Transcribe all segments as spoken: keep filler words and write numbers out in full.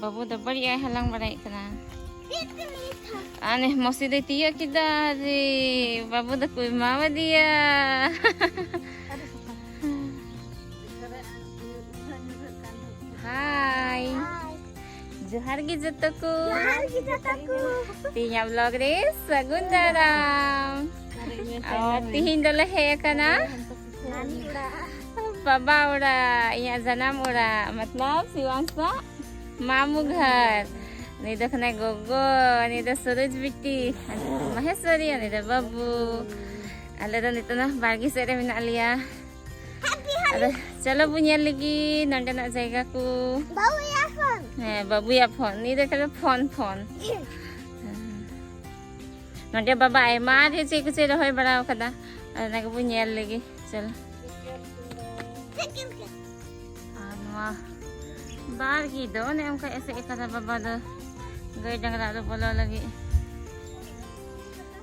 ᱵᱟᱹᱵᱩ ᱫᱚ ᱵᱟᱹᱲᱤᱡ ᱟᱭ ᱦᱟᱞᱟᱝ ᱵᱟᱲᱟᱭᱮᱫ ᱠᱟᱱᱟ᱾ ᱟᱨ ᱱᱮ ᱢᱚᱥᱤ ᱫᱚᱭ ᱛᱤᱭᱳᱜ ᱠᱮᱫᱟ ᱨᱮ, ᱵᱟᱹᱵᱩ ᱫᱚᱠᱚ ᱮᱢᱟᱣᱟᱫᱮᱭᱟ᱾ ᱦᱟᱭ᱾ ᱡᱚᱦᱟᱨ ᱜᱮ ᱡᱚᱛᱚ ᱠᱚ᱾ ᱡᱚᱦᱟᱨ ᱜᱮ ᱡᱚᱛᱚ ᱠᱚ᱾ ᱛᱮᱦᱮᱧᱟᱜ vlog ᱨᱮ ᱥᱟᱹᱜᱩᱱ ᱫᱟᱨᱟᱢ᱾ ᱟᱨ ᱛᱮᱦᱮᱧ ᱫᱚᱞᱮ ᱦᱮᱡ ᱟᱠᱟᱱᱟ ᱱᱟᱱᱤ ᱚᱲᱟᱜ᱾ ᱵᱟᱵᱟ ᱚᱲᱟᱜ, ᱤᱧᱟᱹᱜ ᱡᱟᱱᱟᱢ ᱚᱲᱟᱜ, ᱢᱚᱛᱞᱚᱵ ᱥᱤᱣᱟᱝᱥᱟ ᱢᱟᱢᱩ ᱜᱷᱟᱨ᱾ ᱱᱩᱭ ᱫᱚ ᱠᱟᱱᱟᱭ ᱜᱚᱜᱚ, ᱱᱩᱭ ᱫᱚ ᱥᱩᱨᱩᱡ ᱵᱤᱴᱤ, ᱢᱚᱦᱮᱥᱣᱟᱨᱤ, ᱩᱱᱤ ᱫᱚ ᱵᱟᱹᱵᱩ᱾ ᱟᱞᱮ ᱫᱚ ᱱᱤᱛᱚᱜ ᱫᱚ ᱵᱟᱲᱜᱮ ᱥᱮᱫ ᱨᱮ ᱢᱮᱱᱟᱜ ᱞᱮᱭᱟ᱾ ᱟᱫᱚ ᱪᱚᱞᱚ ᱵᱚ ᱧᱮᱞ ᱞᱮᱜᱮ ᱱᱚᱸᱰᱮᱱᱟᱜ ᱡᱟᱭᱜᱟ ᱠᱚ᱾ ᱵᱟᱹᱵᱩᱭᱟᱜ ᱯᱷᱳᱱ᱾ ᱦᱮᱸ, ᱵᱟᱹᱵᱩᱭᱟᱜ ᱯᱷᱳᱱ᱾ ᱱᱩᱭ ᱫᱚ ᱠᱷᱟᱹᱞᱤ ᱯᱷᱳᱱ, ᱯᱷᱳᱱ᱾ ᱱᱚᱸᱰᱮ ᱵᱟᱵᱟ ᱟᱭᱢᱟ ᱰᱷᱮᱨ ᱪᱮᱫ ᱠᱚ ᱪᱮᱫ ᱨᱚᱦᱚᱭ ᱵᱟᱲᱟ ᱟᱠᱟᱫᱟ᱾ ᱟᱫᱚ ᱚᱱᱟ ᱜᱮᱵᱚ ᱧᱮᱞ ᱞᱮᱜᱮ᱾ ᱪᱚᱞᱚ᱾ ᱟᱨ ᱱᱚᱣᱟ ᱵᱟᱲᱜᱮ ᱫᱚ ᱚᱱᱮ ᱚᱱᱠᱟ ᱮᱥᱮᱫ ᱟᱠᱟᱫᱟ ᱵᱟᱵᱟ ᱫᱚ ᱜᱟᱹᱭ ᱰᱟᱝᱨᱟ ᱟᱞᱚ ᱵᱚᱞᱚ ᱞᱟᱹᱜᱤᱫ᱾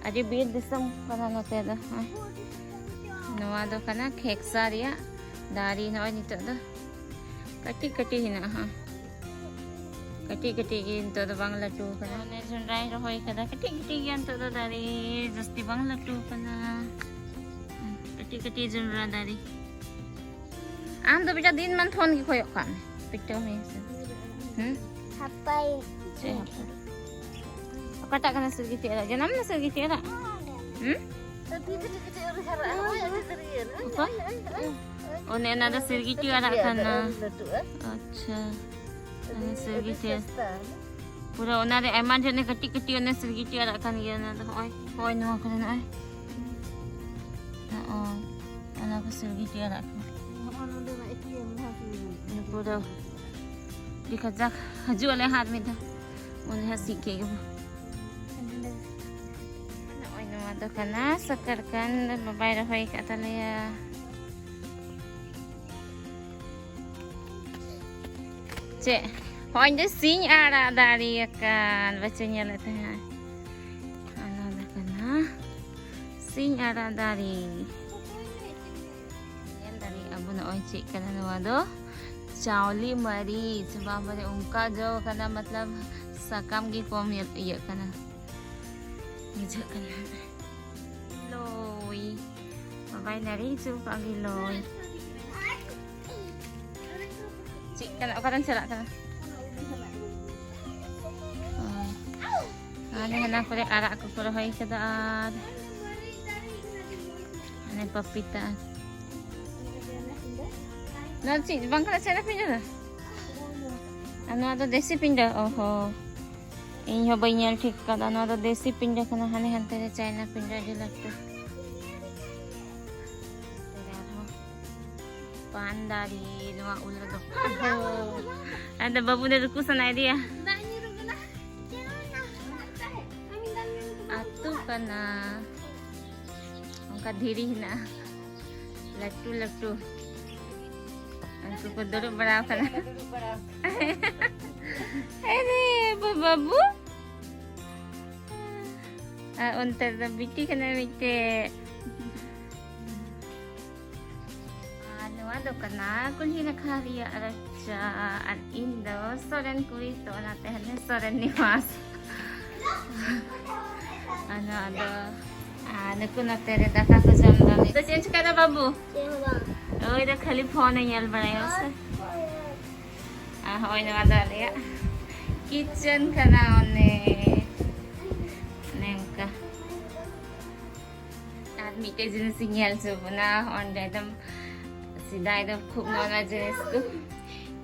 ᱟᱹᱰᱤ ᱵᱤᱨ ᱫᱤᱥᱚᱢ ᱠᱟᱱᱟ ᱱᱚᱛᱮ ᱫᱚ᱾ ᱱᱚᱣᱟ ᱫᱚ ᱠᱟᱱᱟ ᱠᱷᱮᱠᱥᱟ ᱨᱮᱭᱟᱜ ᱫᱟᱨᱮ᱾ ᱱᱚᱜᱼᱚᱭ ᱱᱤᱛᱚᱜ ᱫᱚ ᱠᱟᱹᱴᱤᱡ ᱠᱟᱹᱴᱤᱡ ᱦᱮᱱᱟᱜᱼᱟ᱾ ᱠᱟᱹᱴᱤᱡ ᱠᱟᱹᱴᱤᱡ ᱜᱮ, ᱱᱤᱛᱚᱜ ᱫᱚ ᱵᱟᱝ ᱞᱟᱹᱴᱩ ᱠᱟᱱᱟ᱾ ᱚᱱᱮ ᱡᱚᱱᱰᱨᱟᱧ ᱨᱚᱦᱚᱭ ᱠᱟᱫᱟ, ᱠᱟᱹᱴᱤᱡ ᱠᱟᱹᱴᱤᱡ ᱜᱮᱭᱟ, ᱱᱤᱛᱚᱜ ᱫᱚ ᱫᱟᱨᱮ ᱡᱟᱹᱥᱛᱤ ᱵᱟᱝ ᱞᱟᱹᱴᱩ ᱠᱟᱱᱟ᱾ ᱠᱟᱹᱴᱤᱡ ᱠᱟᱹᱴᱤᱡ ᱡᱚᱱᱰᱨᱟ ᱫᱟᱨᱮ᱾ ᱟᱢ ᱫᱚ ᱵᱮᱴᱟ ᱫᱤᱱ ᱢᱟᱱ ᱯᱷᱳᱱ ᱜᱮ ᱠᱚᱭᱚᱜ ᱠᱟᱜ ᱢᱮ᱾ ᱯᱤᱴᱟᱹᱣ ᱢᱮ ᱥᱮ᱾ ᱦᱩᱸ? ᱦᱟᱯᱟᱭ᱾ ᱪᱮᱫ ᱦᱟᱯᱟᱭ? ᱚᱠᱟᱴᱟᱜ ᱠᱟᱱᱟ ᱥᱤᱨᱜᱤᱴᱤ ᱟᱲᱟᱜ? ᱡᱟᱱᱟᱢ ᱱᱟ ᱥᱤᱨᱜᱤᱴᱤ ᱟᱲᱟᱜ? ᱦᱩᱸ? ᱚᱠᱟ? ᱚᱱᱮ ᱚᱱᱟ ᱫᱚ ᱥᱤᱨᱜᱤᱴᱤ ᱟᱲᱟᱜ ᱠᱟᱱᱟ᱾ ᱟᱪᱪᱷᱟ᱾ ᱚᱱᱟ ᱥᱤᱨᱜᱤᱴᱤ᱾ ᱯᱩᱨᱟᱹ ᱚᱱᱟ ᱨᱮ ᱟᱭᱢᱟ ᱰᱷᱮᱨ ᱚᱱᱮ ᱠᱟᱹᱴᱤᱡ ᱠᱟᱹᱴᱤᱡ ᱚᱱᱮ ᱥᱤᱨᱜᱤᱴᱤ ᱟᱲᱟᱜ ᱠᱟᱱ ᱜᱮᱭᱟ᱾ ᱚᱱᱟ ᱫᱚ ᱦᱚᱸᱜᱼᱚᱭ, ᱦᱚᱸᱜᱼᱚᱭ ᱱᱚᱣᱟ ᱠᱚᱨᱮ ᱱᱚᱜᱼᱚᱭ᱾ ᱦᱚᱸᱜᱼᱚᱭ᱾ ᱚᱱᱟ ᱠᱚ ᱥᱤᱨᱜᱤᱴᱤ ᱟᱲᱟᱜ ᱠᱟᱱᱟ᱾ ᱯᱩᱨᱟᱹ ᱟᱹᱰᱤ ᱠᱟᱡᱟᱠ ᱦᱤᱡᱩᱜ ᱟᱞᱮ ᱦᱟᱸᱜ ᱟᱨ ᱢᱤᱫ ᱫᱷᱟᱣ᱾ ᱩᱱ ᱡᱚᱦᱚᱜ ᱥᱤᱫ ᱠᱮᱫ ᱜᱮᱵᱚ᱾ ᱱᱚᱜᱼᱚᱭ ᱱᱚᱣᱟ ᱫᱚ ᱠᱟᱱᱟ ᱥᱟᱠᱟᱨᱠᱟᱱᱫ, ᱵᱟᱵᱟᱭ ᱨᱚᱦᱚᱭ ᱟᱠᱟᱫ ᱛᱟᱞᱮᱭᱟ᱾ ᱪᱮᱫ? ᱦᱚᱸᱜᱼᱚᱭ ᱫᱚ ᱥᱤᱧ ᱟᱲᱟᱜ ᱫᱟᱨᱮ ᱟᱠᱟᱱ, ᱵᱟᱪᱚᱧ ᱧᱮᱞᱮᱫ ᱛᱟᱦᱮᱸᱫ᱾ ᱚᱱᱟ ᱫᱚ ᱠᱟᱱᱟ ᱥᱤᱧ ᱟᱲᱟᱜ ᱫᱟᱨᱮ᱾ ᱪᱮᱫ ᱠᱟᱱᱟ ᱱᱚᱣᱟ ᱫᱚ? ᱪᱟᱣᱞᱮ ᱢᱟᱹᱨᱤᱪ᱾ ᱵᱟᱵᱟᱨᱮ, ᱚᱱᱠᱟ ᱡᱚ ᱠᱟᱱᱟ, ᱢᱚᱛᱞᱚᱵ ᱥᱟᱠᱟᱢ ᱜᱮ ᱠᱚᱢ ᱤᱭᱟᱹᱜ ᱠᱟᱱᱟ, ᱵᱩᱡᱷᱟᱹᱜ ᱠᱟᱱᱟ᱾ ᱞᱳᱭ, ᱵᱟᱵᱟᱭ ᱱᱟᱹᱲᱤ ᱦᱚᱪᱚ ᱠᱟᱜ ᱜᱮ ᱞᱳᱭ᱾ ᱪᱮᱫ ᱠᱟᱱᱟ? ᱚᱠᱟᱨᱮᱢ ᱪᱟᱞᱟᱜ ᱠᱟᱱᱟ? ᱚ᱾ ᱟᱨ ᱦᱟᱱᱟ ᱠᱚᱨᱮ ᱟᱲᱟᱜ ᱠᱚᱠᱚ ᱨᱚᱦᱚᱭ ᱠᱟᱫᱟ, ᱟᱨ ᱦᱟᱱᱮ ᱯᱟᱯᱤᱛᱟ᱾ ᱱᱚᱣᱟ ᱪᱮᱫ ᱵᱟᱝ ᱠᱟᱱᱟ, ᱪᱟᱭᱱᱟ ᱯᱤᱸᱰᱟᱹ ᱫᱚ? ᱟᱨ ᱱᱚᱣᱟ ᱫᱚ ᱫᱮᱥᱤ ᱯᱤᱸᱰᱟᱹ? ᱚ ᱦᱚᱸ, ᱤᱧ ᱦᱚᱸ ᱵᱟᱹᱧ ᱧᱮᱞ ᱴᱷᱤᱠ ᱠᱟᱫᱟ᱾ ᱱᱚᱣᱟ ᱫᱚ ᱫᱮᱥᱤ ᱯᱤᱸᱰᱟᱹ ᱠᱟᱱᱟ, ᱦᱟᱱᱮ ᱦᱟᱱᱛᱮ ᱨᱮ ᱪᱟᱭᱱᱟ ᱯᱤᱸᱰᱟᱹ ᱟᱹᱰᱤ ᱞᱟᱹᱴᱩ᱾ ᱯᱟᱱ ᱫᱟᱨᱮ, ᱱᱚᱣᱟ ᱩᱞ ᱨᱮᱫᱚ᱾ ᱟᱫᱚ ᱵᱟᱹᱵᱩ ᱫᱚ ᱨᱩᱠᱩ ᱥᱟᱱᱟᱭᱮᱫᱮᱭᱟ᱾ ᱟᱹᱛᱩ ᱠᱟᱱᱟ, ᱚᱱᱠᱟ ᱫᱷᱤᱨᱤ ᱦᱮᱱᱟᱜᱼᱟ, ᱞᱟᱹᱴᱩ ᱞᱟᱹᱴᱩ᱾ ᱩᱱᱠᱩ ᱠᱚ ᱫᱩᱲᱩᱵ ᱵᱟᱲᱟ ᱟᱠᱟᱱᱟ᱾ ᱟᱨᱮ ᱵᱟᱹᱵᱩ, ᱟᱨ ᱚᱱᱛᱮ ᱨᱮᱫᱚ ᱵᱤᱴᱤ ᱠᱟᱱᱟᱭ ᱢᱤᱫᱴᱮᱡ᱾ ᱟᱨ ᱱᱚᱣᱟ ᱫᱚ ᱠᱟᱱᱟ ᱠᱩᱞᱦᱤ ᱱᱟᱠᱷᱟ ᱨᱮᱭᱟᱜ ᱨᱟᱪᱟ᱾ ᱟᱨ ᱤᱧ ᱫᱚ ᱥᱚᱨᱮᱱ ᱠᱩᱲᱤ, ᱛᱚ ᱚᱱᱟᱛᱮ ᱦᱟᱱᱮ ᱥᱚᱨᱮᱱ ᱱᱤᱵᱟᱥ᱾ ᱟᱨ ᱱᱚᱣᱟ ᱫᱚ, ᱟᱨ ᱱᱩᱠᱩ ᱱᱚᱛᱮ ᱨᱮ ᱫᱟᱠᱟ ᱠᱚ ᱡᱚᱢ ᱫᱟ᱾ ᱱᱤᱛ ᱫᱚ ᱪᱮᱫ ᱮᱢ ᱪᱤᱠᱟᱹᱭ ᱫᱟ ᱵᱟᱹᱵᱩ? ᱪᱮᱫ ᱦᱚᱸ ᱵᱟᱝ᱾ ᱳᱭ ᱫᱚ ᱠᱷᱟᱹᱞᱤ ᱯᱷᱳᱱ ᱮ ᱧᱮᱞ ᱵᱟᱲᱟᱭᱟ ᱥᱮ᱾ ᱟᱨ ᱦᱚᱸᱜᱼᱚᱭ ᱱᱚᱣᱟ ᱫᱚ ᱟᱞᱮᱭᱟᱜ ᱠᱤᱪᱮᱱ ᱠᱟᱱᱟ, ᱚᱱᱮ, ᱚᱱᱮ ᱚᱱᱠᱟ᱾ ᱟᱨ ᱢᱤᱫᱴᱮᱡ ᱡᱤᱱᱤᱥ ᱤᱧ ᱧᱮᱞ ᱦᱚᱪᱚ ᱵᱚᱱᱟ, ᱚᱸᱰᱮ ᱮᱠᱫᱚᱢ ᱥᱮᱫᱟᱭ ᱫᱚ ᱠᱷᱩᱵ ᱱᱚᱣᱟ ᱡᱤᱱᱤᱥ ᱠᱚ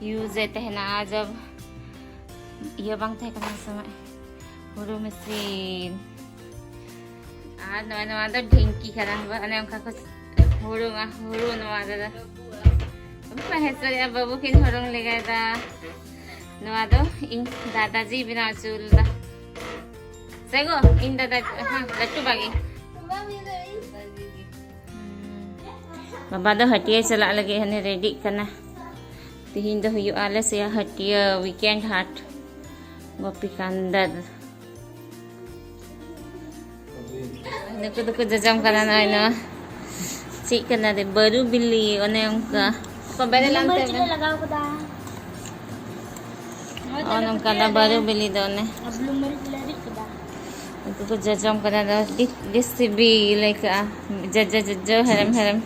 ᱤᱭᱩᱡᱽ ᱮᱫ ᱛᱟᱦᱮᱱᱟ, ᱡᱚᱵ ᱤᱭᱟᱹ ᱵᱟᱝ ᱛᱟᱦᱮᱸ ᱠᱟᱱᱟ ᱩᱱ ᱥᱚᱢᱚᱭ, ᱦᱩᱲᱩ ᱢᱮᱥᱤᱱ᱾ ᱟᱨ ᱱᱚᱜᱼᱚᱭ ᱱᱚᱣᱟ ᱫᱚ ᱰᱷᱤᱝᱠᱤ ᱠᱟᱱᱟ, ᱚᱱᱮ ᱚᱱᱠᱟ ᱠᱚ ᱦᱩᱲᱩᱝᱟ ᱦᱩᱲᱩ ᱱᱚᱣᱟ ᱨᱮᱫᱚ᱾ ᱵᱟᱵᱟ ᱦᱮᱸ ᱥᱟᱹᱨᱤ ᱟᱨ ᱵᱟᱹᱵᱩ ᱠᱤᱱ ᱦᱩᱲᱩᱝ ᱞᱮᱜᱟᱭ ᱫᱟ᱾ ᱱᱚᱣᱟ ᱫᱚ ᱤᱧ ᱫᱟᱫᱟ ᱡᱤ ᱵᱮᱱᱟᱣ ᱦᱚᱪᱚ ᱞᱮᱫᱟ᱾ ᱥᱮ ᱜᱚ, ᱤᱧ ᱫᱟᱫᱟ, ᱦᱮᱸ, ᱞᱟᱹᱴᱩ ᱵᱟ ᱜᱮ᱾ ᱦᱩᱸ᱾ ᱵᱟᱵᱟ ᱫᱚ ᱦᱟᱹᱴᱤᱭᱟᱹ ᱪᱟᱞᱟᱜ ᱞᱟᱹᱜᱤᱫ ᱦᱟᱱᱮ ᱨᱮᱰᱤᱜ ᱠᱟᱱᱟ᱾ ᱛᱤᱦᱤᱧ ᱫᱚ ᱦᱩᱭᱩᱜᱼᱟ ᱟᱞᱮ ᱥᱮᱭᱟᱜ ᱦᱟᱹᱴᱤᱭᱟᱹ, ᱣᱤᱠᱮᱱᱰ ᱦᱟᱴ, ᱜᱳᱯᱤᱠᱟᱱᱫᱟ᱾ ᱱᱩᱠᱩ ᱫᱚᱠᱚ ᱡᱚᱡᱚᱢ ᱠᱟᱱᱟ ᱱᱚᱜᱼᱚᱭ ᱱᱚᱣᱟ᱾ ᱪᱮᱫ ᱠᱟᱱᱟ ᱨᱮ? ᱵᱟᱹᱨᱩ ᱵᱤᱞᱤ, ᱚᱱᱮ ᱚᱱᱠᱟ᱾ ᱚᱠᱟ ᱵᱮᱨᱮᱞ ᱵᱩᱞᱩᱝ ᱟᱱᱛᱮ ᱢᱟᱹᱨᱤᱪ ᱞᱮ ᱵᱮ-, ᱞᱟᱜᱟᱣ ᱠᱟᱫᱟ᱾ ᱱᱚᱜᱼᱚᱭ ᱱᱚᱜᱼᱚ ᱛᱟᱦᱞᱮ ᱱᱚᱝᱠᱟ ᱯᱟᱹᱴᱤᱭᱟᱹ ᱫᱚ ᱨᱮ ᱵᱟᱹᱨᱩ ᱵᱤᱞᱤ ᱫᱚ ᱚᱱᱮ᱾ ᱟᱨ ᱵᱩᱞᱩᱝ ᱢᱟᱹᱨᱤᱪ ᱞᱮ ᱨᱤᱫ ᱠᱟᱫᱟ᱾ ᱩᱱᱠᱩ ᱠᱚ ᱡᱚᱡᱚᱢ ᱠᱟᱱᱟ ᱫᱚ ᱟᱹᱰᱤ ᱵᱮᱥ ᱥᱤᱵᱤᱞ ᱟᱹᱭᱠᱟᱹᱜᱼᱟ᱾ ᱡᱚᱡᱚ, ᱡᱚᱡᱚ, ᱦᱮᱨᱮᱢ, ᱦᱮᱨᱮᱢ᱾